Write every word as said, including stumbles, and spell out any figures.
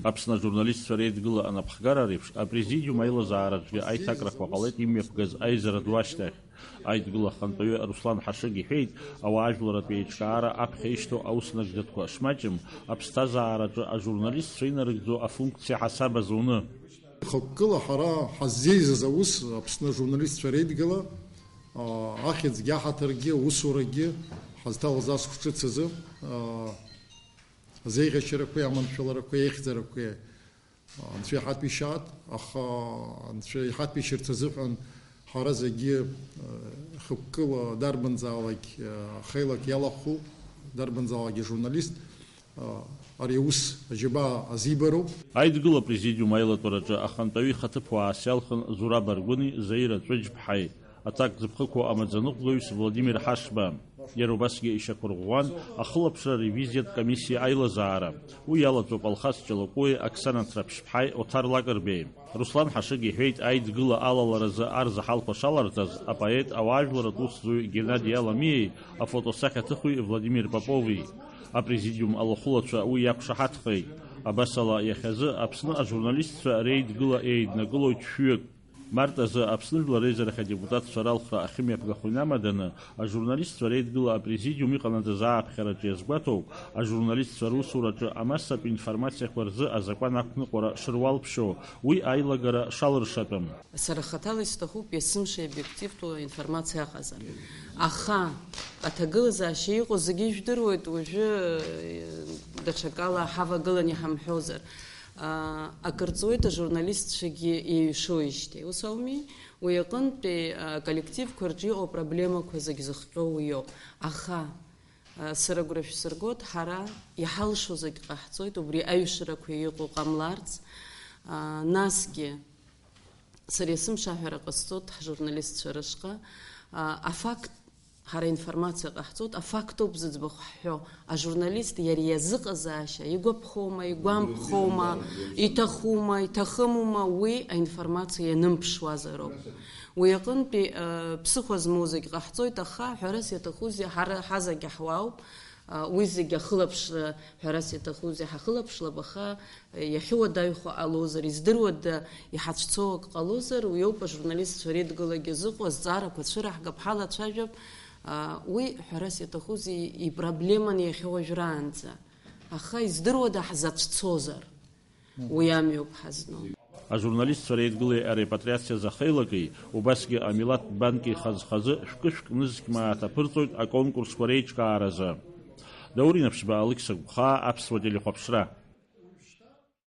Аԥсны ажурналистцәа реидгыла анапхгара реиԥш, апрезидиум аилазаараҿгьы аиҭакрақәа ҟалеит имҩаԥгаз аизара ду ашьҭахь. Аидгыла ахантәаҩы Руслан Ҳашыг иҳәеит, ауаажәларратә еиҿкаара аԥхьа ишьҭоу аус нагӡатәқәа шмаҷым, аԥсҭазаараҿы ажурналистцәа инарыгӡо афункциа ҳасаб азуны. Хықәкыла ҳара ҳаззеизаз аус Аԥсны ажурналистцәа реидгыла, аа, ахьӡгьы аҳаҭыргьы, аусурагьы ҳазҭалаз ас хәҿыц азы, аа, азеиӷьашьарақәеи аманшәаларақәеи аихьӡарақәеи Анцәа иҳатәишьаат, аха Анцәа иҳатәишьырц азыҳәан ҳара зегьы, э, хықәкыла дарбанзаалак, э, хеилак иалахәу, дарбанзаалакгьы журналист, э, ари аус аџьабаа азибароуп. Аидгыла апрезидиум аилатәараҿы ахантәаҩы ихаҭыԥуаа иалхын Зураб Аргәыни Заира Ҵәыџьԥҳаи. Аҭак зыԥхықәоу амаӡаныҟәгаҩыс Владимир Ҳашба. Иара убасгьы ишьақәырӷәӷәан ахылаԥшра ревизиатә комиссиа аилазаара. Уи иалаҵоуп Алхас Ҷалакәуи, Оксана Ҭраԥшьԥҳаи Оҭар Лакрбеи. Руслан Ҳашыг иҳәеит, аидгыла алаларазы арзаҳалқәа шаларҵаз апоет, ауаажәларратә усзуҩ Геннади Аламиеи афотосахьаҭыхҩы Владимир Попови. Апрезидиум алахәылацәа уи иақәшаҳаҭхеит. Абасала, иахьазы Аԥсны ажурналистцәа реидгыла еиднакылоит шәҩык. Март азы Аԥсны Жәлар Реизарахь адепутатцәа ралхра ахьымҩаԥгахо инамаданы, ажурналистцәа реидгыла апрезидиум иҟанаҵаз ааԥхьараҿы иазгәаҭоуп, ажурналистцәа русураҿы амассатә информациақәа рзы азакәан ақәныҟәара шыруалԥшьоу, уи аилагара шалыршатәым. Сара хаҭала исҭахуп есымша обиективтәу аинформациа аҟазар. Аха аҭагылазаашьа иҟоу зегьы ижәдыруеит, уажәы, э, даҽакала ҳавагылан иҳамҳәозар. Аа, акыр ҵуеит ажурналистцәагьы еиҩшоижьҭеи, ус ауми? Уи аҟынтәи, аа, аколлективқәа рҿы иҟоу апроблемақәа зегь зыхҟьоу уиоуп. Аха, аа, сара агәра шәсыргоит, ҳара иҳалшо зегь ҟаҳҵоит, убри аҩшарақәа иҟоу ҟамларц. Аа, насгьы, сара есымша аҳәара ҟасҵоит ҳжурналистцәа рышҟа, аа, афакт Ҳара информациа ҟаҳҵоит, афакт ауп зыӡбахә ҳҳәо. Ажурналист иара иазыҟазаашьа, игәаԥхоума, игәамԥхоума, иҭахума, иҭахымума, уи аинформациа ианымԥшуазароуп. Уи аҟынтәи, э, ԥсыхәа змоу зегь ҟаҳҵоит, аха, ҳәарас иаҭахузеи, ҳара ҳазегь ҳуаауп, э, уи зегь ахылаԥшра, ҳәарас иаҭахузеи, ҳахылаԥшлап, аха Иахьуадаҩхо ҟалозар, издыруада, иҳацәцо акы ҟалозар, уи ауп ажурналистцәа реидгылагьы зыҟоу, азҵаарақәа цәыраҳгап, ҳалацәажәап. Уи, ҳәарас иаҭахузеи, ипроблеман иахьа уажәраанӡа. Аха издыруада ҳзацәцозар? Уи амҩоуп ҳазну. Ажурналистцәа реидгылеи арепатриациа захеилакеи, убасгьы амилаҭтә банки хаз-хазы шәкы-шәкы нызқь мааҭ аԥырҵоит аконкурсқәа реиҿкааразы. Даур Инаԥшьба, Алықьса Гәхаа, Аԥсуа телехәаԥшра.